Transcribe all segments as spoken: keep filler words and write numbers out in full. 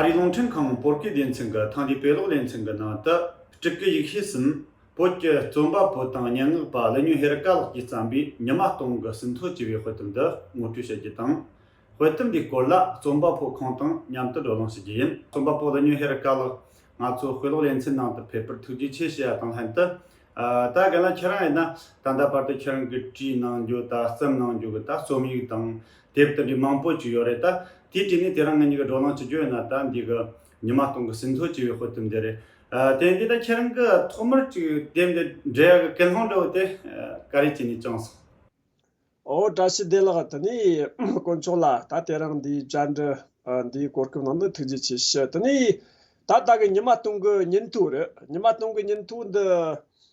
ཨ་རིའི་རླུང་འཕྲིན་ཁང་བོད་སྐད་སྡེ་ཚན་གྱི་ཐེངས་འདིའི་དཔེ་ཀློག་ལེ་ཚན་གྱི་ནང་དུ། སྤྲུལ་སྐུ་ཡེ་ཤེས་གསུམ། བོད་ཀྱི་རྩོམ་པ་པོ་དང་སྙན་ངག་པ་ཀླུ་སྨྱོན་ཧེ་རུ་ཀ་ལགས་ཀྱིས་བརྩམས་པའི་ཉི་མ་སྟོང་གི་ཟིན་ཐོ་ཅེས་པའི་དཔེ་དེབ་འདི་ངོ་སྤྲོད་བྱ་རྒྱུ་དང་། དཔེ་དེབ་འདིའི་སྐོར་ལ་རྩོམ་པ་པོ་ཁོང་དང་མཉམ་དུ་བགྲོ་གླེང་ཞུ་རྒྱུ་ཡིན། རྩོམ་པ་པོ་ཀླུ་སྨྱོན་ཧེ་རུ་ཀ་ལགས། ང་ཚོའི་དཔེ་ཀློག་ལེ་ཚན་ནང་དུ་ཕེབས་པར་ཐུགས་རྗེ་ཆེ་ཞུ་ཡ་དང་ལྷན་དུ། ཨ། ད་རྒན་ལགས་ཁྱེད་རང་ཡིན་ན་ད་ལྟ་བར་དུ་ཁྱེད་རང་གིས་བྲིས་གནང་རྒྱུ་དང་བརྩམས་གནང་རྒྱུ་གི་ད་རྩོམ་ཡིག་དང་དེབ་དེ་འདྲའི་མང་པོ་ཅིག་ཡོད་རེད། ད་དེའི་གྲས་ནས་དེ་རིང་ང་གཉིས་ཀྱིས་བགྲོ་གླེང་བྱེད་རྒྱུ་ཡིན་ན་ད་འདི་གི་ཉི་མ་སྟོང་གི་ཟིན་ཐོ་ཅེས་པའི་དཔེ་དེབ་འདི་རེད། ཨ། དེ་འདི་ད་ཁྱེད་རང་གིས་ཐོག་མར་ཅིག་དེབ་འདི་འབྲི་ཡ་གི་ཀུན་སློང་འདྲ་བོ་དེ་ཨ་ག་རེ་བྱས་ནས་བྱུང་སོང་། ཨོ། བཀྲ་ཤིས་བདེ་ལེགས། དེ་ནས་དཀོན་མཆོག་ལགས། ད་དེ་རིང་འདིའི་བཅར་འདྲི་ཨ་འདིའི་གོ་སྐབས་གནང་ནི་ཐུགས་རྗེ་ཆེ་ཞུ། དེ་ནས་ད་ལྟ་གི་ཉི་མ་སྟོང་གི་ཉིན་ཐོ་རེད། ཉི་མ་སྟོང་གི་ཉིན་ཐོ་འདི།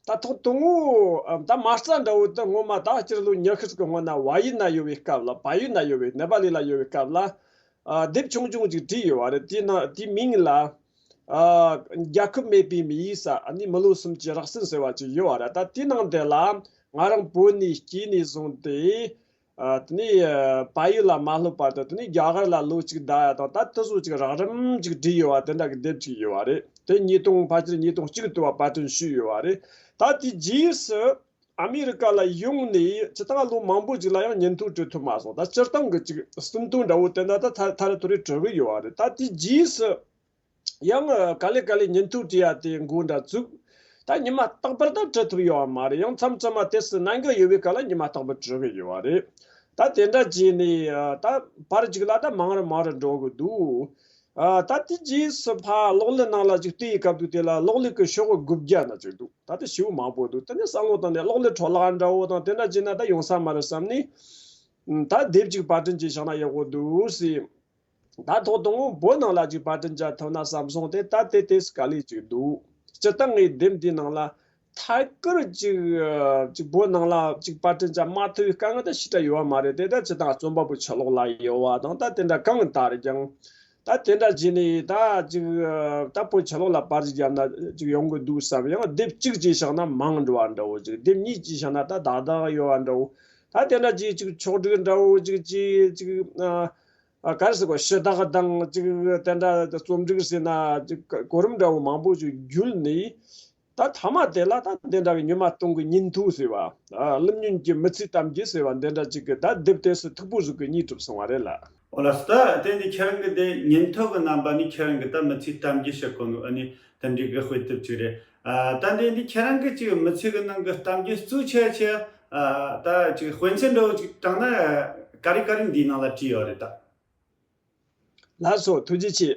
ད་ཐོག་དང་པོ་ཨ་ད་མ་རྩ་འདྲ་བོ་དེ་སྔོན་མ་ད་སྤྱི་ལོ་ཉི་ཤུ་ཙམ་གི་སྔོན་ན་བལ་ཡུལ་ན་ཡོད་པའི་སྐབས་ལ། བལ་ཡུལ་ན་ཡོད་པའི་ནེ་པ་ལི་ལ་ཡོད་པའི་སྐབས་ལ། ཨ། དེབ་ཆུང་ཆུང་ཅིག་བྲིས་ཡོད་པ་རེད། དེའི་ནང་དེའི་མིང་ལ། ཨ། རྒྱལ་ཁབ་མེད་པའི་མི་ཡིས་ས། ཨ་ནི་མི་ལོ་གསུམ་གྱི་རགས་ཟིན་ཟེར་བ་ཅིག་ཡོད་པ་རེད། ད་དེའི་ནང་དེ་ལ་ང་རང་བོད་ནས་སྐྱེས་ནས་བཟུང་སྟེ། ཨ། དེ་ནས་ཨ་བལ་ཡུལ་ལ་མ་ལྷོད་བར་དུ། དེ་ནས་རྒྱ་གར་ལ་ལོ་གཅིག་བསྡད་ཡ་དང་། ད་དེ་ཚོ་ཅིག་རགས་རིམ་ཅིག་བྲིས་ཡོད་པ་དེ་འདྲ་གི་དེབ་ཅིག་ཡོད་པ་རེད། དེ་ཉིས་སྟོང་ཕལ་ཆེར་ཉིས་སྟོང་གཅིག་དུ་བ་པར་སྐྲུན་ཞུས་ཡོད་པ་རེད། ད་དེའི་རྗེས་སུ་ཨ་མི་རི་ཀ་ལ་ཡོང་ནས་སྤྱིར་བཏང་ལོ་མང་པོ་ཅིག་ལ་ཡང་ཉིན་ཐོ་བྲི་ཐུབ་མ་སོང་། ད་སྤྱིར་བཏང་གི་ཅིག་ཟིན་ཐོ་འདྲ་བོ་དེ་འདྲ་ད་ཐ་ཐ་རེ་ཐོ་རེ་བྲི་གི་ཡོད་པ་རེད། ད་དེའི་རྗེས་སུ་ཡང་ག་ལེ་ག་ལེ་ཉིན་ཐོ་བྲི་ཡ་དེ་འགོ་འདྲ་བཙུགས། ད་ཉི་མ་རྟག་པར་ད་བྲི་ཐུབ་ཡོད་པ་མ་རེད། ཡང་མཚམས་མཚམས་མ་དེ་སུ་གནད་འགག་ཡོད་པའི་སྐབས་ལ་ཉི་མ་རྟག་པར་བྲི་གི་ཡོད་པ་རེད། ད་དེ་འདྲ་བྱས་ནས་ད་བར་ཅིག་ལ་ད་མང་རུ་མང་རུ་འགྲོ་གི་འདུག། ཨ། ད་དེ་རྗེས་སུ་ཕར་གློག་ཀླད་ནང་ལ་ཅིག་བལྟས་ཡི་སྐབས་དུས་དེ་ལ་གློག་ཀླད་ཀྱི་ཤོག་གུ་དགུ་བརྒྱ་ན་ཅིག་འདུག། ད་དེ་ཞེ་པོ་མང་པོ་འདུག། དེ་ནས་བསམ་བློ་བཏང་ནས་གློག་ཀླད་འཕྲོ་བརླག་འདྲ་བོ་དང་དེ་འདྲ་བྱས་ན་ད་ཡོང་ས་མ་རེད་བསམ་ནས། ད་དེབ་ཅིག་པར་སྐྲུན་བྱས་བཞག་ན་ཡག་པོ་འདུག་ཟེར། ད་ཐོག་དང་པོ་བོད་ནང་ལ་ཅིག་པར་སྐྲུན་བྱ་ཐུབ་ན་བསམ་སོང་སྟེ། ད་དེ་དེ་དཀའ་ལས་ཅིག་འདུག། སྤྱིར་བཏང་ངའི་དེབ་འདིའི་ནང་ལ་ཐད་ཀར་ཅིག་ཅིག་བོད་ནང་ལ་ཅིག་པར་སྐྲུན་བྱ་མ་ཐུབ་པའི་དཀའ་ངལ་དེ་ཞེ་དྲག་ཡོད་པ་མ་རེད་དེ། ད་སྤྱིར་བཏང་རྩོམ་པ་པོ་ཕྱི་ལོགས་ལ་ཡོད་པ་དང་། ད་དེ་འདྲ་གང་ལྟར་ཀྱང་ད་དེ་འདྲ་བྱས་ནས་ད་ཅིག་ད་བོད་ཕྱི་ལོགས་ལ་པར་ཅིག་བརྒྱབ་ན་ཅིག་ཡོང་གི་འདུག་བསམ། ཡང་དེབ་གཅིག་བྱས་བཞག་ན་མང་འགྲོ་བ་འདྲ་བོ། ཅིག་དེབ་གཉིས་བྱས་བཞག་ན་ད་དག་དག་ཡོད་པ་འདྲ་བོ། ད་དེ་འདྲ་ཅིག་ཅིག་ཕྱོགས་སྒྲིག་འདྲ་བོ་ཅིག་ཅིག་ཅིག་ཨ། ཨ། ག་རེ་ཟེར་དགོས། ཞུ་དག་དང་ཅིག་དེ་འདྲ་རྩོམ་སྒྲིག་ཟེར་ན་ཅིག་གོ་རིམ་འདྲ་བོ་མང་པོ་ཅིག་བརྒྱུད་ནས། ད་མཐའ་མ་དེ་ལ་ད་འདི་འདྲ་གི་ཉི་མ་སྟོང་གི་ཉིན་ཐོ་ཟེར་བ། ཨ། ཀླུ་སྨྱོན་གྱི་མི་ཚེའི་གཏམ་རྒྱུད་ཟེར་བ་འདི་འདྲ་ཅིག་གི་ད་དེབ་དེ་སུ་ཐུག་པོ་ཟིག་གི་གཉིས་གྲུབ་སོང་བ་རེད་ལ། ཨོ་ལགས་སོ། ད་དེ་འདི་ཁྱེད་རང་གི་དེ་ཉིན་ཐོ་གི་རྣམ་པ་ནི་ཁྱེད་རང་གི་ད་མི་ཚེའི་གཏམ་རྒྱུད་བཤད་གོ་ནོ་ཨ་ནི་དེ་འདྲའི་གི་དཔེ་དེབ་ཅིག་རེད། ཨ། ད་འདི་འདི་ཁྱེད་རང་གི་ཅིག་མི་ཚེ་གི་ནང་གི་གཏམ་རྒྱུད་གཙོ་ཆེ་ཆེ། ཨ། ད་ཅིག་དཔེ་མཚོན་འདྲ་བོ་ཅིག་དྲངས་ན་ག་རེ་ག་རེ་འདིའི་ནང་ལ་བྲིས་ཡོད་རེད་ད། ལགས་སོ། ཐུགས་རྗེ་ཆེ།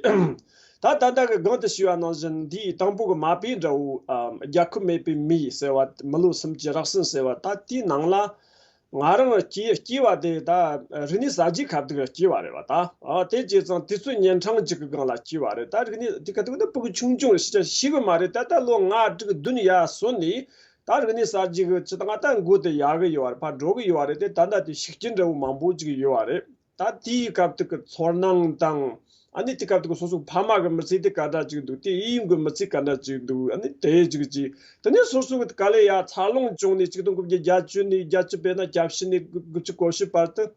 ད་ད་ལྟ་གི་གོང་དུ་ཞུས་པ་ནང་བཞིན་འདིའི་དང་པོ་གི་མ་དཔེ་འདྲ་བོ། ཨ། རྒྱལ་ཁབ་མེད་པའི་མི་ཟེར་བ། མི་ལོ་གསུམ་གྱི་རགས་ཟིན་ཟེར་བ། ད་དེའི་ནང་ལ་ང་རང་སྐྱེས་སྐྱེས་པ་དེ་ད་རིག་གནས་གསར་བརྗེ་ཁ་ཐུག་ལ་སྐྱེས་པ་རེད་བ། ད། ཨ། དེ་བྱས་ཙང་དུས་ཚོད་ཉིན་གྲངས་གཅིག་གི་སྒང་ལ་སྐྱེས་པ་རེད། ད་རིག་གནས་དེ་ཁ་ཐུག་ད་ཕྲུ་གུ་ཆུང་ཆུང་རེད། ཤེས་ཀྱི་མ་རེད། ད་ལྟ་ལོ་ལྔ་དྲུག་བདུན་ཡར་སོན་ནས་ད་རིག་གནས་གསར་བརྗེ་གི་སྤྱིར་བཏང་ད་འགོ་དེ་ཡག་གི་ཡོད་པ་རེད། ཕར་འགྲོ་གི་ཡོད་པ་རེད་དེ། ད་ལྟ་དེ་ཤུགས་རྐྱེན་འདྲ་བོ་མང་པོ་ཅིག་ཡོད་པ་རེད། ད་དེའི་སྐབས་དེ་གི་ཚོར་སྣང་དང་། ཨ་ནི་དེ་སྐབས་དེ་གི་སོ་སོའི་ཕ་མ་གི་མི་ཚེ་དེ་ག་འདྲ་ཅིག་འདུག། དེ་ཨེ་ཡིན་གི་མི་ཚེ་ག་འདྲ་ཅིག་འདུག། ཨ་ནི་དེ་ཅིག་ཅིག་དེ་ནས་སོ་སོ་གི་དཀའ་ལས་ཡ་འཚར་ལོངས་བྱུང་ནས་ཆིག་སྟོང་དགུ་བརྒྱ་བརྒྱད་ཅུ་ནས། བརྒྱད་ཅུ་དཔེར་ན་གྱ་བཞི་ནས་དགུ་བཅུ་གོ་བཞི་བར་དུ།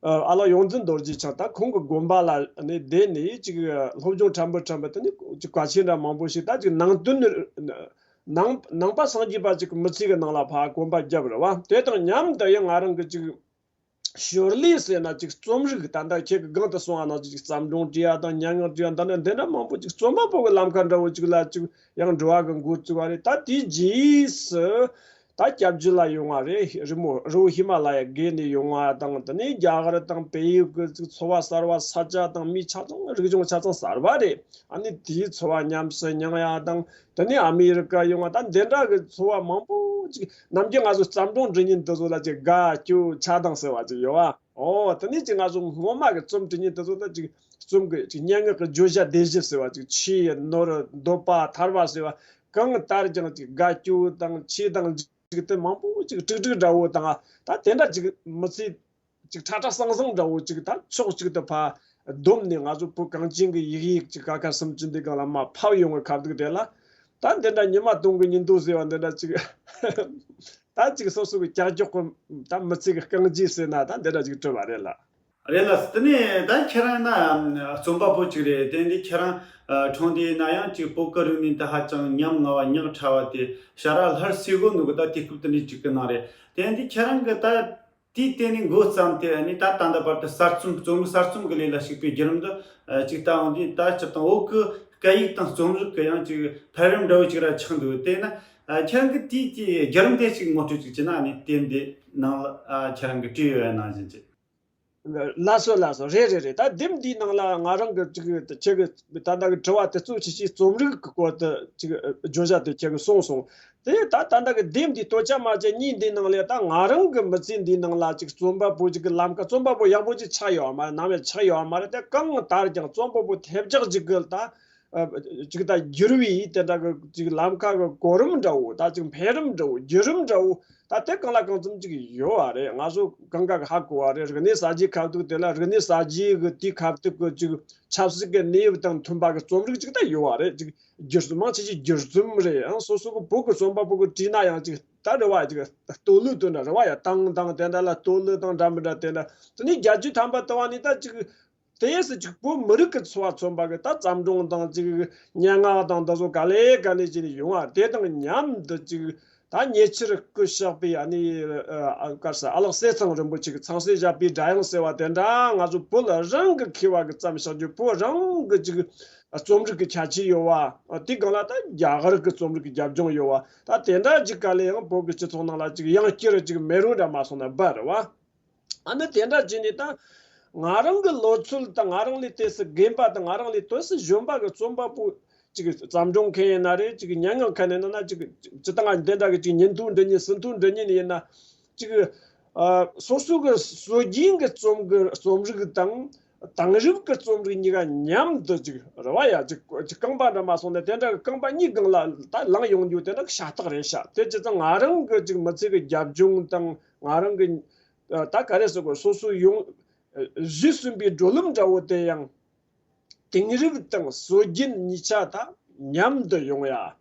ཨ། ཨ་ལགས་ཡོངས་འཛིན་རྡོ་རྗེ་འཆང་ད་ཁོང་གི་དགོན་པ་ལ་ནས་བསྡད་ནས་ཅིག་སློབ་སྦྱོང་ཕྲན་བུ་ཕྲན་བུ། དེ་ནས་ཅིག་བཀའ་ཆོས་འདྲ་མང་པོ་ཞིག་ད་ཅིག་ནང་དོན་ནང་ནང་པ་སངས་རྒྱས་པ་ཅིག་གི་མི་ཚེ་གི་ནང་ལ་ཕར་གོམ་པ་བརྒྱབ་རེད་བ། དེ་དང་མཉམ་དུ་ཡང་ང་རང་གི་ཅིག་ཞོར་ལས་ཟེར་ན་ཅིག་རྩོམ་རིག། ད་ལྟ་ཁྱེད་ཀྱིས་གོང་དུ་གསུངས་པ་ནང་བཞིན་ཅིག་བརྩམས་སྒྲུང་བྲིས་ཡ་དང་། སྙན་ངག་བྲིས་ཡ། ད་ནི་འདི་འདྲ་མང་པོ་ཅིག་རྩོམ་པ་པོ་གི་ལམ་ཁ་འདྲ་བོ་ཅིག་ལ་ཅིག་ཡང་འགྲོ་བ་གི་འགོ་བཙུགས་པ་རེད། ད་དེའི་རྗེས་སུ་ད་སྐྱབས་རྗེ་ལ་ཡོང་བ་རེད། རི་མོ་རི་བོ་ཧི་མ་ལ་ཡ་བརྒལ་ནས་ཡོང་བ་དང་། དེ་ནས་རྒྱ་གར་དང་བལ་ཡུལ་གི་ཅིག་འཚོ་བ་གསར་བ། ས་ཆ་དང་མི་ཆ་ཚང་། རིག་གཞུང་ཆ་ཚང་གསར་བ་རེད། ཨ་ནི་དེའི་འཚོ་བ་ཉམས་སུ་མྱོང་ཡ་དང་། དེ་ནས་ཨ་མི་རི་ཀ་ཡོང་བ། ད་འདི་འདྲ་གི་འཚོ་བ་མང་པོ་ཅིག། ནམ་རྒྱུན་ང་ཚོ་བརྩམས་སྒྲུང་འབྲི་ཉིན་དེ་ཚོ་ལ་ཅིག་དགའ་སྐྱོ་ཆགས་སྡང་ཟེར་བ་ཅིག་ཡོད་བ། ཨོ། དེ་ནས་ཅིག་ང་ཚོ་སྔོན་མ་གི་རྩོམ་འབྲི་ཉིན་དེ་ཚོ་ལ་ཅིག་རྩོམ་གི་ཅིག་སྙན་ངག་གི་བརྗོད་བྱ་སྡེ་བཞི་ཟེར་བ་ཅིག། ཆོས་ནོར་འདོད་པ་ཐར་པ་ཟེར་བ། གང་ལྟར་ཀྱང་ཅིག་དགའ་སྐྱོ་དང་ཆེ་དང་ཅིག་དེ་མང་པོ་ཅིག་དཀྲུག་དཀྲུག་འདྲ་བོ་དང་། ད་དེ་འདྲ་ཅིག་མི་ཚེ་ཅིག་ཁྲ་ཁྲ་སང་སང་འདྲ་བོ་ཅིག་ད་ཕྱོགས་གཅིག་ཏུ་ཕར་བསྡོམས་ནས། ང་ཚོ་བོད་གངས་ཅན་གྱི་ཡུལ་ཡིག་ཅིག་ཀ་ཁ་སུམ་ཅུ་འདི་སྒང་ལ་མར་ཕབ་ཡོང་བའི་ཁ་ཐུག་དེ་ལ། ད་འདི་འདྲ་ཉི་མ་སྟོང་གི་ཉིན་ཐོ་ཟེར་བ་འདི་འདྲ་ཅིག། ད་ཅིག་སོ་སོ་གི་ཀྱག་ཀྱོག་གི་ད་མི་ཚེ་གི་རྐང་རྗེས་ཟེར་ན་ད་འདི་འདྲ་ཅིག་བྲིས་པ་རེད་ལ། རེད་ལ། དེ་ནས་ད་ཁྱེད་རང་ན་རྩོམ་པ་པོ་གཅིག་རེད། དེ་འདི་ཁྱེད་རང་ཨ་འཁྲུངས་དུས་ན་ཡང་གཅིག་བོད་ཀྱི་རིག་གནས་ད་ཧ་ཅང་ཉམ་ང་བ་ཉག་ཕྲ་བ་དེ་ཞ་ར་ལྷར་སི་གོ་ནུ་གི་ད་དུས་སྐབས་དེ་འདྲའི་གཅིག་གི་ནང་རེད། དེ་འདི་ཁྱེད་རང་གི་ད་དེའི་སྟེང་ནས་འགོ་བརྩམས་ཏེ་ནི་ད་ད་ལྟ་བར་དུ་གསར་རྩོམ་རྩོམ་རིག་གསར་རྩོམ་གྱི་ལས་ལ་ཞུགས་པའི་བརྒྱུད་རིམ་དུ་ཨ་གཅིག་ལྟ་འོང་དུས། ད་སྤྱིར་བཏང་བོད་ཀྱི་སྐད་ཡིག་དང་རྩོམ་རིག་གི་ཡང་གཅིག་འཕེལ་རིམ་འདྲ་བོ་གཅིག་ར་ཆགས་འདུག་དེས་ན་ཨ་ཁྱེད་རང་གི་དེའི་དེའི་བརྒྱུད་རིམ་དེ་གཅིག་ངོ་སྤྲོད་གཅིག་བྱས་ན་ནི་དེ་འདི་ནང་ལ་ཨ་ཁྱེད་རང་གི་བྲིས་ཡོད་པའི་ནང་བཞིན་གྱི། ལགས་སོ་ལགས་སོ། རེད་རེད་རེད། ད་དེབ་འདིའི་ནང་ལ་ང་རང་གི་ཅིག་ཁྱེད་ཀྱི་ད་ལྟ་གི་དྲི་བ་དེ་གཙོ་ཆེ་ཆེ་རྩོམ་རིག་གི་སྐོར་དུ་ཅིག་བརྗོད་བྱ་དེ་ཁྱེད་ཀྱིས་གསུངས་སོང་། དེ་ད་ད་ལྟ་གི་དེབ་འདི་སྟོད་ཆ་མ་ཆ་གཉིས་འདིའི་ནང་ལས་ད་ང་རང་གི་མི་ཚེ་འདིའི་ནང་ལ་ཅིག་རྩོམ་པ་པོ་ཅིག་གི་ལམ་ཁ། རྩོམ་པ་པོ་ཡག་པོ་ཅིག་ཆགས་ཡོད་མ་རེད། ནམ་ཡང་ཆགས་ཡོད་མ་རེད། དེ་གང་ལྟར་ཀྱང་རྩོམ་པ་པོ་ཐེབས་ཆག་ཅིག་གི་ད་ཅིག་ད་འགྱུར་བའི་དེ་འདྲ་གི་ཅིག་ལམ་ཁ་གི་གོ་རིམ་འདྲ་བོ། ད་ཅིག་འཕེལ་རིམ་འདྲ་བོ། བརྒྱུད་རིམ་འདྲ་བོ། ད་དེ་གང་ལ་གང་འཚམ་ཅིག་ཡོད་བ་རེད། ང་ཚོ་གང་ག་གི་ཧ་གོ་བ་རེད། རིག་གནས་གསར་བརྗེ་ཁ་ཐུག་དེ་ལ་རིག་གནས་གསར་བརྗེ་གི་དེའི་ཁ་ཐུག་གི་ཅིག་ཆབ་སྲིད་ཀྱི་གནས་བབ་དང་མཐུན་པ་གི་རྩོམ་རིག་ཅིག་ད་ཡོད་བ་རེད། ཅིག་བསྒྱུར་རྩོམ་མང་ཆེ་ཆེ་བསྒྱུར་རྩོམ་རེད། ཡང་སོ་སོ་གི་བོད་ཀྱི་རྩོམ་པ་པོ་གི་བྲིས་ན་ཡང་ཅིག་ད་རེ་བ་ཅིག་ལྟོ་ལུགས་དོན་འདྲ་རེ་བ་ཡ་བཏང་བཏང་དེ་འདྲ་ལ་ལྟོ་ལུགས་དང་འདྲ་མི་འདྲ་དེ་འདྲ། དེ་ནས་བརྒྱད་ཅུ་ཐམ་པ་དུ་བ་ནས་ད་ཅིག་དེ་སུ་ཅིག་བོད་མི་རིགས་ཀྱི་འཚོ་བ་མཚོན་པ་གི་ད་བརྩམས་སྒྲུང་དང་ཅིག་སྙན་ངག་དང་འདི་ཚོ་ག་ལེ་ག་ལེ་བྱས་ནས་ཡོང་བ། དེ་དང་མཉམ་དུ་ཅིག་ད་ཉེ་ཆར་སྐུ་གཤེགས་པའི་ཨ་ནི་ཨ་ག་རེ་ཟེར། ཨ་ལགས་བསེ་ཚང་རིན་པོ་ཆེ་གི་ཚངས་སྲས་བཞད་པའི་སྒྲ་དབྱངས་ཟེར་བ་དེ་འདྲ་ང་ཚོ་བོད་རང་གི་མཁས་པ་གིས་བརྩམས་བཞག་རྒྱུ། བོད་རང་གི་ཅིག་རྩོམ་རིག་གི་ཁྱད་ཆོས་ཡོད་བ། དེའི་སྒང་ལ་ད་རྒྱ་གར་གི་རྩོམ་རིག་གི་རྒྱབ་ལྗོངས་ཡོད་བ། ད་དེ་འདྲ་ཅིག་ག་ལེ་ཡང་བོད་ཀྱི་སྤྱི་ཚོགས་ནང་ལ་ཅིག་ཡང་བསྐྱར་ཅིག་མེ་རོ་འདྲ་མ་སོང་ན་འབར་བ། ཨ་ནི་དེ་འདྲ་བྱས་ནས་ད་ང་རང་གི་ལོ་ཚོད་དང་ང་རང་ལས་དེ་སུ་རྒན་པ་དང་ང་རང་ལས་དེ་སུ་གཞོན་པ་གི་རྩོམ་པ་པོ་ཅིག་བརྩམས་སྒྲུང་མཁན་ཡིན་ན་རེད། ཅིག་སྙན་ངག་མཁན་ཡིན་ན་ཅིག་ཅི་ལྟ་ང་འདི་འདྲ་གི་ཅིག་ཉིན་ཐོ་འབྲི་མཁན་ཟིན་ཐོ་འབྲི་མཁན་ཡིན་ན་ཅིག་ཨ་སོ་སོ་གི་སྲོལ་རྒྱུན་གི་རྩོམ་གི་རྩོམ་རིག་དང་དེང་རབས་ཀྱི་རྩོམ་རིག་གཉིས་ཀ་མཉམ་དུ་ཅིག་རེད་བ་ཡ། ཅིག་ཅིག་རྐང་པ་འདྲ་མ་སོང་ན་དེ་འདྲ་གི་རྐང་པ་གཉིས་སྒང་ལ་ད་ལངས་ཡོང་རྒྱུ་དེ་འདྲ་གི་ཤ་སྟག་རེད་ཤག་དེ་བྱས་ཙང་ང་རང་གི་ཅིག་མི་ཚེ་གི་རྒྱབ་ལྗོངས་དང་ང་རང་གི་ད་ག་རེ་ཟེར་དགོས། སོ་སོ་ཡོང་གཞི་གསུམ་པའི་བགྲོད་ལམ་འདྲ་བོ་དེ་ཡང་དེང་རབས་དང་སྲོལ་རྒྱུན་གཉིས་ཆ་ད་མཉམ་དུ་ཡོང་ཡ།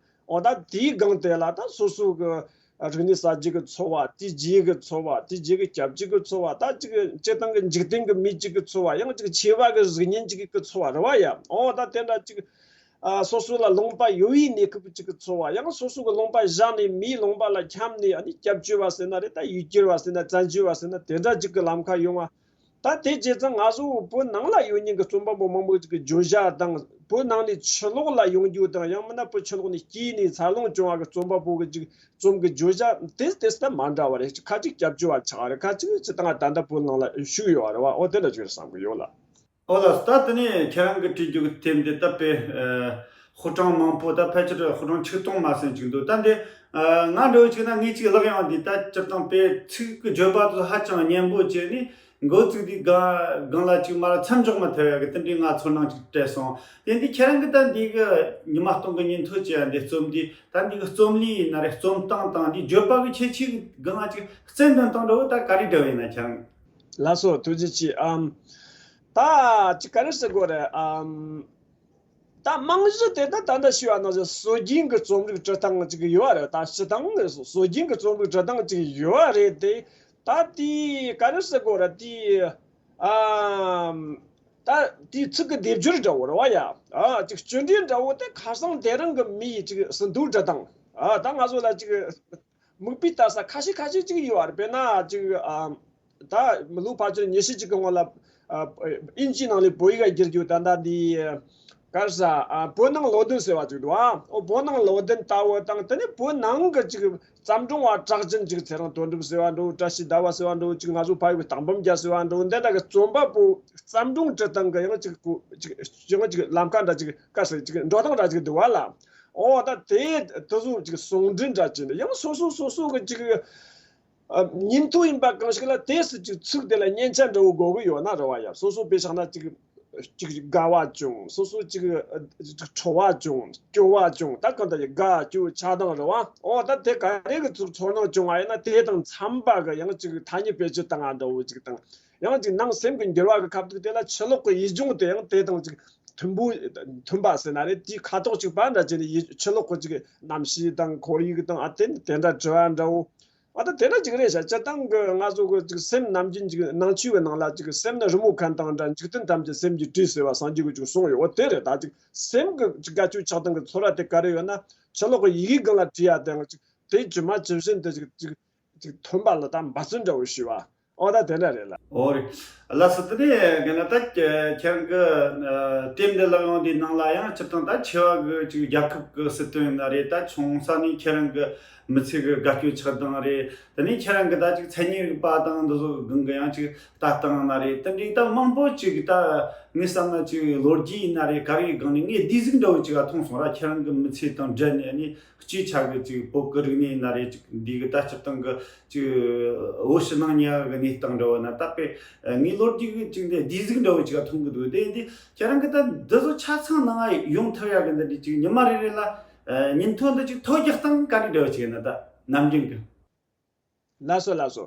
འོ་ད་དེའི་སྒང་དེ་ལ་ད་སོ་སོ་གི་རིག་གནས་གསར་བརྗེ་གི་འཚོ་བ། དེའི་རྗེས་ཀྱི་འཚོ་བ། དེའི་རྗེས་ཀྱི་སྐྱབས་བཅོལ་གྱི་འཚོ་བ། ད་ཅིག་སྤྱིར་བཏང་གི་འཇིག་རྟེན་གྱི་མི་གཅིག་གི་འཚོ་བ། ཡང་ཅིག་ཆེ་བ་གི་གཟུགས་བརྙན་གཅིག་གི་འཚོ་བ་རེད་བ་ཡ། འོ་ད་དེ་འདྲ་ཅིག་ཨ་སོ་སོ་ལ་ལུང་པ་ཡོད་པའི་གནས་སྐབས་གཅིག་གི་འཚོ་བ། ཡང་སོ་སོ་གི་ལུང་པ་བཞག་ནས་མིའི་ལུང་པ་ལ་འཁྱམས་ནས་ཨ་ནི་སྐྱབས་བཅོལ་བ་ཟེར་ན་རེད། ད་ཡུལ་གྱར་བ་ཟེར་ན། བཙན་བྱོལ་བ་ཟེར་ན། དེ་འདྲ་ཅིག་གི་ལམ་ཁ་ཡོང་བ། ད་དེ་བྱས་ཙང་ང་ཚོ་བོད་ནང་ལ་ཡོད་མཁན་གྱི་རྩོམ་པ་པོ་མང་པོ་ཅིག་གི་བརྗོད་བྱ་དང་བོད་ནང་ནས་ཕྱི་ལོགས་ལ་ཡོང་རྒྱུ་དང་། ཡང་མིན་ན་བོད་ཕྱི་ལོགས་ནས་སྐྱེས་ནས་འཚར་ལོངས་བྱུང་བ་གི་རྩོམ་པ་པོ་གི་ཅིག་རྩོམ་གི་བརྗོད་བྱ་དེ་དེ་ད་མ་འདྲ་བ་རེད། ཁ་ཅིག་སྐྱབས་བཅོལ་བ་ཆགས་རེད། ཁ་ཅིག་སྤྱིར་བཏང་ད་ལྟ་བོད་ནང་ལ་བཞུགས་ཡོད་རེད་བ། འོ་དེ་འདྲ་ཅིག་རེད་བསམ་གི་ཡོད་ལ། ཨོ་ལགས། ད་དེ་ནས་ཁྱེད་རང་གི་བྲིས་རྒྱུ་གི་དེབ་འདི་ད་དཔེ་ཨ་ཧུར་ཀྲང་མང་པོ། ད་ཕལ་ཆེར་ཧུར་ཀྲང་ཆིག་སྟོང་མ་ཟིན་ཅིག་འདུག་ད་འདི་ཨ་ང་འདྲ་བོ་ཅིག་ན་ངས་ཅིག་ཀློག་ཡོང་དུས། ད་སྤྱིར་བཏང་དཔེ་ཚིག་གི་བརྗོད་པ་དེ་ཚོ་ཧ་ཅང་སྙན་པོ་བྱས་ནས་འགོ་བཙུགས་དུས་སྒང་སྒང་ལ་ཅིག་མར་མཚམས་འཇོག་མི་ཐུབ་ཡ་གི་དེ་འདྲའི་ང་ཚོར་སྣང་ཅིག་སྤྲད་སོང་། དེ་འདི་ཁྱེད་རང་གི་ད་འདི་གི་ཉི་མ་སྟོང་གི་ཉིན་ཐོ་བྱས་ཡ་འདི་རྩོམ་འདི། ད་འདི་གི་རྩོམ་ལུས་ཡིན་ན་རེད། རྩོམ་སྟངས་དང་འདི་བརྗོད་པ་གི་ཁྱད་ཆོས་གི་སྒང་ལ་ཅིག་རྩལ་འདོན་སྟངས་འདྲ་བོ་ད་ག་རེ་འདྲ་བོ་ཡིན་ན། ཁྱེད་རང་། ལགས་སོ། ཐུགས་རྗེ་ཆེ། ཨམ། ད་ཅིག་ག་རེ་ཟེར་དགོས་རེད། ཨམ། ད་རྨང་གཞི་དེ་ད་ད་ལྟ་ཞུས་པ་ནང་བཞིན་སྲོལ་རྒྱུན་གྱི་རྩོམ་རིག་འབྲི་སྟངས་ཅིག་ཡོད་རེད། ད་སྤྱིར་བཏང་སྲོལ་རྒྱུན་གྱི་རྩོམ་རིག་འབྲི་སྟངས་ཅིག་ཡོད་རེད་དེ། ད་དེ་ག་རེ་ཟེར་དགོས་རེད། དེ་ཨམ། ད་དེའི་ཚིག་གི་སྡེབ་སྦྱོར་འདྲ་བོ་རེད་བ་ཡ། ཨ་ཅིག་སྤྱོད་འབྲས་འདྲ་བོ་དེ་ཁ་སང་དེ་རིང་གི་མིའི་ཅིག་ཟིན་ཐོ་འབྲི་སྟངས། ཨ་ད་ང་ཚོ་ལ་ཅིག་མིག་དཔེ་ལྟ་ས་ཁ་ཤས་ཁ་ཤས་ཅིག་ཡོད་རེད། དཔེར་ན་ཅིག་ཨ་ད་མི་ལོ་ཕལ་ཆེར་ཉི་ཤུ་ཅིག་གི་སྔོན་ལ་ཨ་དབྱིན་ཇིའི་ནང་ལས་བོད་ཡིག་བསྒྱུར་རྒྱུ། ད་ལྟ་འདི་ག་རེ་ཟེར། ཨ་བོད་ནང་ལོ་དོན་ཟེར་བ་ཅིག་འདུག་ཨ། ཨོ་བོད་ནང་ལོ་དོན་ལྟ་བུ་དང་། དེ་ནས་བོད་ནང་གི་ཅིག་བརྩམས་སྒྲུང་བ་གྲགས་ཅན་ཅིག་ཚེ་རིང་དོན་གྲུབ་ཟེར་བ་འདྲ་བོ། བཀྲ་ཤིས་ཟླ་བ་ཟེར་བ་འདྲ་བོ། ཅིག་ང་ཚོ་ཕ་ཡུལ་གྱི་སྟག་འབུམ་རྒྱལ་ཟེར་བ་འདྲ་བོ། འདི་འདྲ་གི་རྩོམ་པ་པོ་བརྩམས་སྒྲུང་འབྲི་སྟངས་གི་ཡང་ཅིག་ཅིག་ཡང་ཅིག་ལམ་ཁ་འདྲ་ཅིག་ག་རེ་ཟེར། ཅིག་འགྲོ་སྟངས་འདྲ་ཅིག་འདུག་བ་ལ། ཨོ་ད་དེ་དེ་ཚོ་ཅིག་ཟུང་འབྲེལ་འདྲ་བྱས་ནས། ཡང་སོ་སོ་སོ་སོ་གི་ཅིག་ཨ་ཉིན་ཐོ་ཡིན་པ་གང་ཞིག་ལ་དེ་སུ་ཅིག་ཚིག་དེ་ལ་སྙན་ཆ་འདྲ་བོ་དགོས་ཀྱི་ཡོད་ན་རེད་བ་ཡ། སོ་སོ་དཔེ་བཞག་ན་ཅིག་ཅིག་དགའ་བ་བྱུང་། སོ་སོ་ཅིག་ཨ་ཅིག་ཁྲོ་བ་བྱུང་། སྐྱོ་བ་བྱུང་། ད་གང་ལྟར་ཡ་དགའ་སྐྱོ་ཆགས་སྡང་རེད་བ། ཨོ་ད་དེ་ག་རེ་གི་ཚོར་སྣང་བྱུང་བ་ཡིན་ན་དེ་དང་འཚམ་པ་གི་ཡང་ཅིག་ཐ་སྙད་བེད་སྤྱོད་བཏང་བ་འདྲ་བོ་ཅིག་དང་། ཡང་ཅིག་ནང་སེམས་ཀྱི་འགྱུར་བ་གི་ཁ་ཐུག་དེ་ལ་ཕྱི་ལོགས་ཀྱི་ཡུལ་ལྗོངས་དེ་ཡང་དེ་དང་ཅིག་མཐུན་པོ་མཐུན་པ་ཟེར་ན་རེད། དེའི་ཁ་དོག་གཅིག་པ་འདྲ་བྱས་ནས་ཡུལ་ཕྱི་ལོགས་ཀྱི་ཅིག་གནམ་གཤིས་དང་ཁོར་ཡུག་དང་། ཨ་དེ་ནི་དེ་འདྲ་དྲི་བ་འདྲ་བོ། ཨ་ད་དེ་འདྲ་ཅིག་རེད་ཤག་སྤྱིར་བཏང་གི་ང་ཚོ་གི་ཅིག་སེམས་ནམ་རྒྱུན་ཅིག་ནང་ཆོས་གི་ནང་ལ་ཅིག་སེམས་ནི་རི་མོ་མཁན་དང་འདྲ། འཇིག་རྟེན་ཐམས་ཅད་སེམས་ཀྱིས་བྲིས་ཟེར་བ་སངས་རྒྱས་ཀྱིས་ཅིག་གསུངས་ཡོད། འོ་དེ་རེད། ད་ཅིག་སེམས་གི་ཅིག་དགའ་སྐྱོ་ཆགས་སྡང་གི་ཚོར་བ་དེ་ག་རེ་ཡོད་ན། ཕྱི་ལོགས་གི་ཡི་གེ་སྒང་ལ་བྲིས་ཡ་དེ་ཅིག་དེ་ཇི་མ་ཇི་བཞིན་དུ་ཅིག་ཅིག་ཅིག་ཐོན་པ་ལ་ད་འབད་བརྩོན་འདྲ་བོ་ཞུས་པ། འོ་ད་དེ་འདྲ་རེད་ལ། འོ་རེད། ལགས་སོ། དེ་ནས་ག་ན་ད་ཁྱེད་རང་གི་ཨ་དེབ་འདི་ལ་ཡོང་དེའི་ནང་ལ་ཡང་སྤྱིར་བཏང་ད་ཆེ་བ་གི་ཅིག་རྒྱལ་ཁབ་གི་སྲིད་དོན་ཡིན་ན་རེད། ད་ཆུང་ས་ནས་ཁྱེད་རང་གི་མི་ཚེ་གི་དགའ་སྐྱོ་ཆགས་སྡང་རེད། དེ་ནས་ཁྱེད་རང་གི་ད་ཅིག་མཚན་ཉིད་རིག་པ་དང་འདི་ཚོ་སྒང་གི་ཡང་ཅིག་ལྟ་སྟངས་ཡིན་ན་རེད། དེ་འདྲའི་ད་མང་པོ་ཅིག་ད་ངས་བསམ་ན་ཅིག་ལོ་རྒྱུས་ཡིན་ན་རེད། ག་རེའི་སྒང་ནས་ངས་བསྡུས་གཟུགས་འདྲ་བོ་ཅིག་ག་མཐོང་སོང་ར། ཁྱེད་རང་གི་མི་ཚེ་དང་འབྲེལ་ནས་ནི་སྤྱིའི་ཆ་གི་ཅིག་བོད་ཀྱི་རིག་གནས་ཡིན་ན་རེད། ཅིག་འདི་གི་ད་སྤྱིར་བཏང་གི་ཅིག་བོད་ཕྱི་ནང་གཉིས་ཀ་གི་གནས་སྟངས་འདྲ་བོ་ན་ད་དཔེ་ངས་ལོ་རྒྱུས་གི་ཅིག་འདི་བསྡུས་གཟུགས་འདྲ་བོ་ཅིག་ག་མཐོང་གི་འདུག་དེ་འདི་ཁྱེད་རང་གི་ད་འདི་ཚོ་ཆ་ཚང་ནང་ཡོང་ཐུབ་ཡག་གི་འདི་འདྲ་ཅིག་ཉི་མ་རེ་རེ་ལ་ཉིན་ཐོ་འདི་ཅིག་ཐོ་རྒྱག་སྟངས་ག་རེ་འདྲ་བོ་ཅིག་ཡིན་ན། ད་ནམ་རྒྱུན་གི་ལགས་སོ་ལགས་སོ།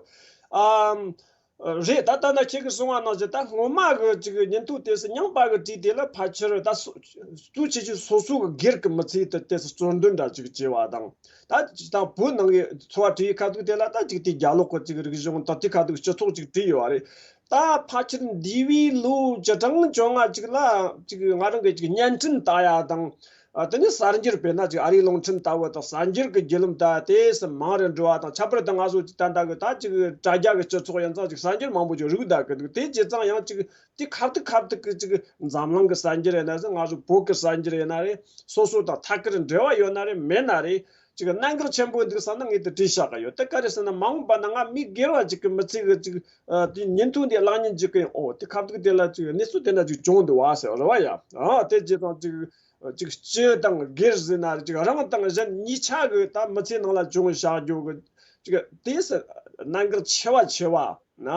ཨམ། རེད། ད་ལྟ་ན་ཁྱེད་ཀྱིས་གསུངས་པ་ནང་བཞིན་ད་སྔོན་མ་གི་ཅིག་ཉིན་ཐོ་དེ་སུ་རྙིང་པ་གི་བྲིས་དེ་ལ་ཕལ་ཆེར་ད་སུ་སུ་ཆེ་ཆེ་སོ་སོ་གི་སྒེར་གི་མི་ཚེ་དེ་དེ་སུ་རྩོད་འདོན་འདྲ་ཅིག་བྱས་པ་དང་། ད་ཅིག་ད་བོད་ནང་གི་འཚོ་བ་བྲིས་ཁ་ཐུག་དེ་ལ་ད་ཅིག་དེ་རྒྱ་ལོག་གི་ཅིག་རིག་གཞུང་ད་དེ་ཁ་ཐུག་སྤྱི་ཚོགས་ཅིག་བྲིས་ཡོད་པ་རེད། ད་ཕལ་ཆེར་འདས་པའི་ལོ་བཅུ་གྲངས་བཅོ་ལྔ་ཅིག་ལ་ཅིག་ང་རང་གི་ཅིག་བརྙན་འཕྲིན་ལྟ་ཡ་དང་། ཨ། དེ་ནས་གསར་འགྱུར་དཔེར་ན་ཅིག་ཨ་རིའི་རླུང་འཕྲིན་ལྟ་བུ་དང་གསར་འགྱུར་གྱི་བརྒྱུད་ལམ་ད་དེ་སུ་མང་རུ་འགྲོ་བ་དང་། ཁྱད་པར་དུ་ང་ཚོ་ཅིག་ད་ལྟ་གི་ད་ཅིག་དྲ་རྒྱ་གི་སྤྱི་ཚོགས་ཡིན་ཙང་ཅིག་གསར་འགྱུར་མང་པོ་ཅིག་རིག་བསྡད་གི་འདུག་དེ་བྱས་ཙང་ཡང་ཅིག་དེ་ཁ་ཐུག་ཁ་ཐུག་གི་ཅིག་འཛམ་གླིང་གི་གསར་འགྱུར་ཡིན་ན་རེད། ང་ཚོ་བོད་ཀྱི་གསར་འགྱུར་ཡིན་ན་རེད། སོ་སོ་དང་ཐད་ཀར་འབྲེལ་བ་ཡོད་ན་རེད་མེད་ན་རེད། ཅིག་གནད་འགག་ཆེན་པོ་འདུག་བསམ་ན་ངས་དེ་བྲིས་བཞག་གི་ཡོད། དེ་ག་རེ་ཟེར་ན་མ་འོངས་པ་ན་ང་མི་སྒེར་བ་ཅིག་གི་མི་ཚེ་གི་ཅིག་ཨ། དེ་ཉིན་ཐོ་འདི་བཀླག་ཉིན་ཅིག་གི་ཨོ་དེ་ཁ་ཐུག་དེ་ལ་ཅིག་གནས་ཚུལ་དེ་འདྲ་ཅིག་བྱུང་འདུག་བ་ཟེར་བ་རེད་བ་ཡ། ཨ། དེ་བྱས་ཙང་ཅིག་ཅིག་སྤྱི་དང་སྒེར་ཟེར་ན་རེད། ཅིག་རང་དང་གཞན་གཉིས་ཆ་གི་ད་མི་ཚེ་ནང་ལ་བྱུང་བཞག་རྒྱུ་གི་ཅིག་དེ་སུ་གནད་འགག་ཆེ་བ་ཆེ་བ། ན།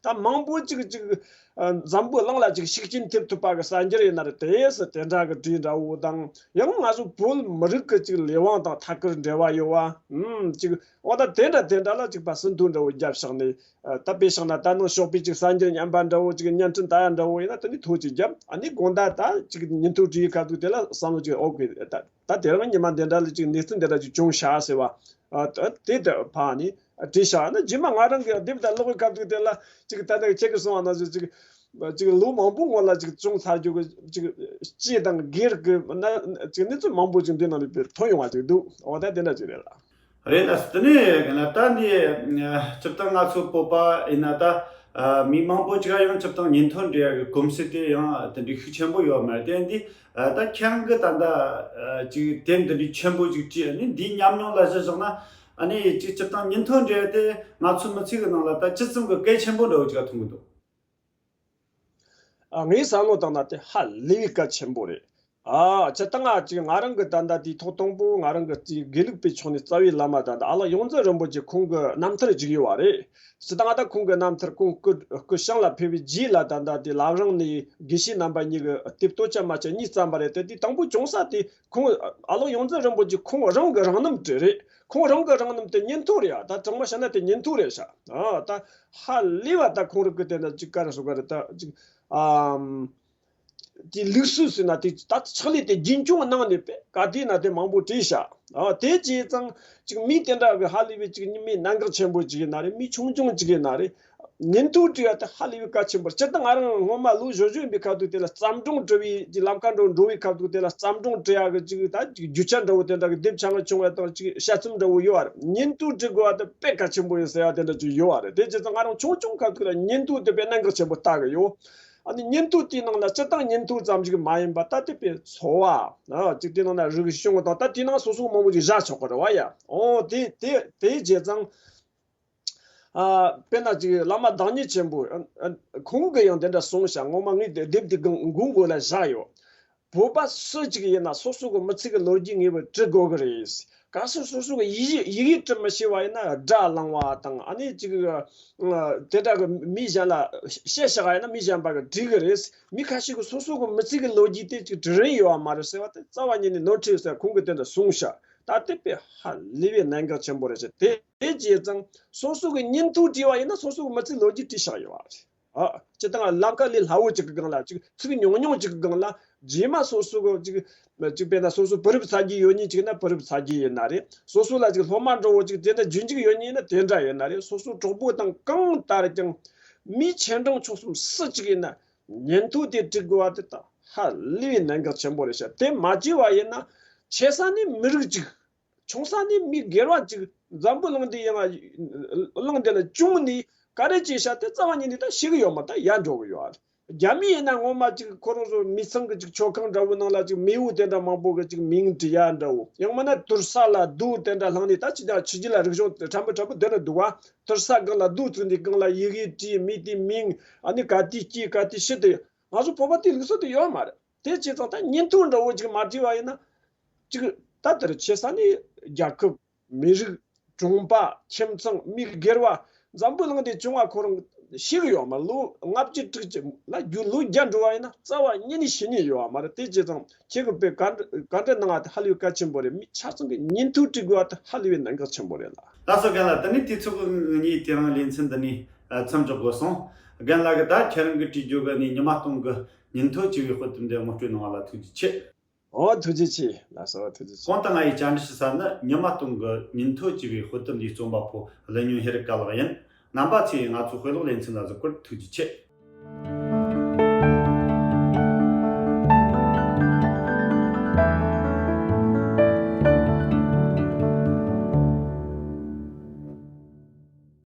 ད་མང་པོ་ཅིག་ཅིག་ཨ། འཛམ་བུ་གླིང་ལ་ཅིག་ཤུགས་རྐྱེན་ཐེབས་ཐུབ་པ་གི་གསར་འགྱུར་ཡིན་ན་རེད། དེ་སུ་དེ་འདྲ་གི་བྲིས་འདྲ་བོ་དང་། ཡང་ང་ཚོ་བོད་མི་རིགས་ཀྱི་ཅིག་ལས་དབང་དང་ཐད་ཀར་འབྲེལ་བ་ཡོད་པ། ཨུམ། ཅིག་འོ་ད་དེ་འདྲ་དེ་འདྲ་ལ་ཅིག་ཕར་ཟིན་ཐོ་འདྲ་བོ་བརྒྱབ་བཞག་ནས། ཨ། ད་དཔེ་བཞག་ན་ད་ནང་ཞོགས་པའི་ཅིག་གསར་འགྱུར་ཉན་པ་འདྲ་བོ། ཅིག་བརྙན་འཕྲིན་ལྟ་ཡ་འདྲ་བོ་ཡིན་ན་དེ་ནས་ཐོ་ཅིག་བརྒྱབ། ཨ་ནི་དགོང་དག་ད་ཅིག་ཉིན་ཐོ་བྲིས་ཁ་ཐུག་དེ་ལ་བསམ་བློ་ཅིག་འོ་གི་ད་ད་དེ་རིང་ཉི་མ་འདི་འདྲ་ལ་ཅིག་གནས་ཚུལ་འདི་འདྲ་ཅིག་བྱུང་ཤག་ཟེར་བ། ཨ། ད་དེ་ད་ཕར་ནི་བྲིས་བཞག་ན། རྗེས་མ་ང་རང་གི་དེབ་ད་ཀློག་པའི་སྐབས་དུས་དེ་ལ་ཅིག་ད་ལྟ་ཁྱེད་ཀྱིས་གསུངས་པ་ནང་བཞིན་ཅིག་ཅིག་ལོ་མང་པོ་སྔོན་ལ་ཅིག་བྱུང་ཚར་རྒྱུ་གི་ཅིག་སྤྱི་དང་སྒེར་གྱི་ན་ཅིག་གནས་ཚུལ་མང་པོ་ཅིག་འདི་ནང་ལ་ཐོན་ཡོང་བ་ཅིག་འདུག་འོ་ད་དེ་འདྲ་ཅིག་རེད་ལ། རེད་ལ། དེ་ནས་ད་འདི་སྤྱིར་བཏང་ང་ཚོ་བོད་པ་ཡིན་ན་ད་མི་མང་པོ་ཅིག་ཡང་སྤྱིར་བཏང་ཉིན་ཐོ་འབྲི་ཡག་གི་གོམས་གཤིས་དེ་ཡང་དེ་འདྲའི་ཤུགས་ཆེན་པོ་ཡོད་མ་རེད། དེ་འདི་ད་ཁྱེད་རང་གི་ད་ལྟ་ཅིག་དེབ་འདི་འདྲའི་ཆེན་པོ་ཅིག་བྲིས། ཨ་ནི་འདིའི་ཉམས་མྱོང་ལ་གཞི་བཞག་ན། ཨ་ནི་ཅིག་སྤྱིར་བཏང་ཉིན་ཐོ་འབྲི་ཡག་དེ་ང་ཚོ་མི་ཚེ་གི་ནང་ལ་ད་ཅི་ཙམ་གི་གལ་ཆེན་པོ་འདྲ་བོ་ཅིག་ག་མཐོང་གི་འདུག་ཨ། ངས་བསམ་བློ་བཏང་ན་དེ་ཧ་ལས་པའི་གལ་ཆེན་པོ་རེད། ཨ། སྤྱིར་བཏང་ང་ཅིག་ང་རང་གི་ད་ལྟ་དེའི་ཐོག་དང་པོ་ང་རང་གི་དེའི་དགེ་ལུགས་པའི་ཕྱོགས་ནས་རྩ་བའི་བླ་མ་ད་ལྟ་ཨ་ལགས་ཡོངས་འཛིན་རིན་པོ་ཆེ་ཁོང་གི་རྣམ་ཐར་ཅིག་ཡོད་པ་རེད། སྤྱིར་བཏང་ད་ཁོང་གི་རྣམ་ཐར་ཁོང་སྐུ་སྐུ་བྱང་ལ་ཕེབས་པའི་རྗེས་ལ་ད་ལྟ་དེ་བླ་བྲང་ནས་དགེ་བཤེས་རྣམ་པ་གཉིས་ཀྱི་དེབ་སྟོད་ཆ་སྨད་ཆ་གཉིས་བརྩམས་པ་རེད། དེ་དེ་དང་པོ་བྱུང་ས་དེ་ཁོང་ཨ་ལགས་ཡོངས་འཛིན་རིན་པོ་ཆེ་ཁོང་རང་གི་རང་རྣམ་བྲིས་རེད། ཁོང་རང་གི་རང་རྣམ་དེ་ཉིན་ཐོ་རེད་ཡ། ད་དྲང་མོ་བཤད་ན་དེ་ཉིན་ཐོ་རེད་ཤག་ཨ། ད་ཧ་ལས་པ་ད་ཁོང་རང་གི་དེ་འདྲ་ཅིག་ག་རེ་ཟེར་དགོས་རེད། ད་ཅིག་ཨམ། དེ་ལུགས་སྲོལ་ཟེར་ན་དེ་ད་ཕྱག་ལས་དེ་རྒྱུན་འཁྱོངས་གནང་ནས་པས་ག་དུས་ན་དེ་མང་པོ་བྲིས་ཤག་ཨ། དེ་བྱས་ཙང་ཅིག་མི་དེ་འདྲ་གི་ཧ་ལས་པའི་ཅིག་མི་གནད་འགག་ཆེན་པོ་ཅིག་ཡིན་ན་རེད། མི་ཆུང་ཆུང་ཅིག་ཡིན་ན་རེད། ཉིན་ཐོ་བྲིས་པ་དེ་ཧ་ལས་པའི་གལ་ཆེན་པོ་རེད། སྤྱིར་བཏང་ང་རང་སྔོན་མ་ལོ་བཞི་བཅུ་ཡིན་པའི་སྐབས་དུས་དེ་ལ་བརྩམས་སྒྲུང་འབྲི་བའི་ཅིག་ལམ་ཁ་འགྲོ་འགྲོ་བའི་སྐབས་དུས་དེ་ལ་བརྩམས་སྒྲུང་འབྲི་ཡག་གི་ཅིག་ད་ཅིག་རྒྱུ་ཆ་འདྲ་བོ་དེ་འདྲ་གི་དེབ་ཆུང་ངུ་ཆུང་ངུ་དང་ཅིག་དཔྱད་རྩོམ་འདྲ་བོ་ཡོད་པ་རེད། ཉིན་ཐོ་འབྲི་དགོས་པ་དེ་དཔེ་གལ་ཆེན་པོ་ཡིན་ཟེར་ཡག་དེ་འདྲ་ཅིག་ཡོད་པ་རེད། དེ་བྱས་ཙང་ང་རང་ཆུང་ཆུང་སྐབས་དུས་ལ་ཉིན་ཐོ་དེ་དཔེ་གནད་འགག་ཆེན་པོ་ལྟ་གི་ཡོད། ཨ་ནི་ཉིན་ཐོ་དེའི་ནང་ལ་སྤྱིར་བཏང་ཉིན་ཐོ་ཙམ་ཞིག་མ་ཡིན་པ་ད་དེ་དཔེ་འཚོ་བ་ཨ་ཅིག་དེའི་ནང་ན་རིག་གཞུང་དང་ད་དེའི་ནང་སོ་སོ་མང་པོ་ཅིག་བཞག་ཆོག་གི་རེད་བ་ཡ། ཨོ་དེ་དེ་དེ་བྱས་ཙང་། ཨ། དཔེར་ན་ཅིག་བླ་མ་བདག་ཉིད་ཆེན་པོ་ཨ་ཨ་ཁོང་གིས་ཡང་དེ་འདྲ་གསུངས་ཤག་སྔོན་མ་ངས་དེ་དེབ་དེ་གི་མགོ་མགོ་ལ་བཞག་ཡོད། བོད་པ་སུ་གཅིག་ཡིན་ན་སོ་སོ་གི་མི་ཚེ་གི་ལོ་རྒྱུས་ངེས་པར་བྲི་དགོས་གི་རེད། གལ་སྲིད་སོ་སོ་གི་ཡི་གེ་ཡི་གེ་བྲི་མི་ཤེས་པ་ཡིན་ན་སྒྲ་བླངས་པ་དང་ཨ་ནི་ཅིག་ཨ་དེ་འདྲ་གི་མི་གཞན་ལ་བཤད་བཞག་པ་ཡིན་ན་མི་གཞན་པ་གིས་འབྲི་གི་རེད། མི་ཁ་ཤས་ཀྱིས་སོ་སོ་གི་མི་ཚེ་གི་ལོ་རྒྱུས་དེ་ཅིག་འབྲི་རིན་ཡོད་པ་མ་རེད་ཟེར་བ་དེ་རྩ་བ་ཉིད་ནས་ནོར་འཁྲུལ་ཟེར་ཁོང་གིས་དེ་འདྲ་གསུངས་ཤག་ད་དེ་དཔེ་ཧ་ལས་པའི་གནད་འགག་ཆེན་པོ་རེད་ཟེར། དེ་དེ་བྱས་ཙང་སོ་སོ་གི་ཉིན་ཐོ་བྲིས་པ་ཡིན་ན་སོ་སོ་གི་མི་ཚེ་ལོ་རྒྱུས་བྲིས་བཞག་ཡོད་པ་རེད། ཨ། སྤྱིར་བཏང་ལམ་ཁ་ལས་སླ་བོ་ཅིག་གི་སྒང་ལ་ཅིག་ཚིག་ཉུང་ཉུང་ཅིག་གི་སྒང་ལ། རྗེས་མ་སོ་སོ་གི་ཅིག་ཅིག་དཔེར་ན་སོ་སོ་བུ་རབས་ཚ་རྒྱུ་ཡོད་ནི་ཅིག་ན་བུ་རབས་ཚ་རྒྱུ་ཡིན་ན་རེད། སོ་སོ་ལ་ཅིག་སློབ་མ་འདྲ་བོ་ཅིག་དེ་འདྲ་རྒྱུན་འཇུག་ཡོད་ནི་ཡིན་ན་དེ་འདྲ་ཡིན་ན་རེད། སོ་སོ་གྲོགས་པོ་དང་གང་ལྟར་ཀྱང་མི་ཆེ་འབྲིང་ཆུང་གསུམ་སུ་གཅིག་ཡིན་ན་ཉིན་ཐོ་དེ་སྒྲིག་དགོས་པ་དེ་ད་ཧ་ལས་པའི་གནད་འགག་ཆེན་པོ་རེད་ཤག་དེ་མ་བྱས་པ་ཡིན་ན་ཆེ་ས་ནས་མི་རིགས་གཅིག་ཆུང་ས་ནས་མི་སྒེར་བ་གཅིག་འཛམ་བུ་གླིང་འདི་ཡང་གླིང་འདི་ལ་བྱུང་ནས་ག་རེ་བྱས་ཤག་དེ་རྩ་བ་ཉིད་ནས་ད་ཤེས་གི་ཡོད་མ་ད་ཡར་འགྲོ་གི་ཡོད་ཨ། རྒྱ་མི་ཡིན་ན་ངོ་མ་ཅིག་ཁོ་རང་ཚོ་མི་ཚང་གི་ཅིག་མཆོད་ཁང་འདྲ་བོ་ནང་ལ་ཅིག་མེས་པོ་དེ་འདྲ་མང་པོ་གི་ཅིག་མིང་བྲིས་ཡ་འདྲ་བོ། ཡང་མིན་ན་དུར་ས་ལ་རྡོ་དེ་འདྲ་བསླངས་ནས་ད་ཅི་ཅང་ཕྱི་རྒྱལ་ལ་རིག་གཞུང་ཕྲན་བུ་ཕྲན་བུ་དེ་འདྲ་འདུག་བ། དུར་ས་སྒང་ལ་རྡོ་བཙུགས་ནས་སྒང་ལ་ཡི་གེ་བྲིས། མི་དེའི་མིང་། ཨ་ནི་ག་དུས་སྐྱེས་ག་དུས་ཤི། དེ་ང་ཚོ་བོད་པ་དེ་ལུགས་སྲོལ་དེ་ཡོད་མ་རེད། དེ་བྱས་ཙང་ད་ཉིན་ཐོ་འདྲ་བོ་ཅིག་མ་བྲིས་པ་ཡིན་ན། ཅིག་ད་དེར་ཆེ་ས་ནས་རྒྱལ་ཁབ། མི་རིགས། གྲོང་པ། ཁྱིམ་ཚང་། མི་སྒེར་བ། འཛམ་བུ་གླིང་འདི་བྱུང་བ་ཁོ་རང་ཤེས་གི་ཡོད་མ། ལོ་ལྔ་བཅུ་དྲུག་ཅུ་ལ་རྒྱུ་ལོ་བརྒྱ་འགྲོ་བ་ཡིན་ན་རྩ་བ་ཉིད་ནས་ཤེས་ནི་ཡོད་མ་རེད། དེ་བྱས་ཙང་ཁྱེད་ཀྱི་དཔེ་བཀའ་འདྲི་བཀའ་འདྲི་གནང་བ་དེ་ཧ་ལས་པའི་གལ་ཆེན་པོ་རེད། མི་ཆ་ཚང་གི་ཉིན་ཐོ་བྲིས་དགོས་པ་དེ་ཧ་ལས་པའི་གནད་འགག་ཆེན་པོ་རེད་ལ། ལགས་སོ། རྒན་ལགས། དེ་ནས་དུས་ཚོད་ངས་དེ་རིང་ལེ་ཚན་འདི་ནས་མཚམས་འཇོག་དགོས་སོང་། རྒན་ལགས་ཀྱིས་ད་ཁྱེད་རང་གིས་བྲིས་རྒྱུ་གི་ནས་ཉི་མ་སྟོང་གི་ཉིན་ཐོ་བྲིས་པའི་དཔེ་དེབ་འདི་ངོ་སྤྲོད་གནང་བ་ལ་ཐུགས་རྗེ་ཆེ། ཨོ་ཐུགས་རྗེ་ཆེ། ལགས་སོ་ཐུགས་རྗེ་ཆེ། གོང་དུ་ང་ཡིས་བཅར་འདྲི་ཞུ་ས་ནི་ཉི་མ་སྟོང་གི་ཉིན་ཐོ་བྲིས་པའི་དཔེ་དེབ་འདིའི་རྩོམ་པ་པོ་ཀླུ་སྨྱོན་ཧེ་རུ་ཀ་ལགས་ཡིན། རྣམ་པ་ཚོས་ང་ཚོའི་དཔེ་ཀློག་ལེ་ཚན་ལ་གཟིགས་པར་ཐུགས་རྗེ་ཆེ།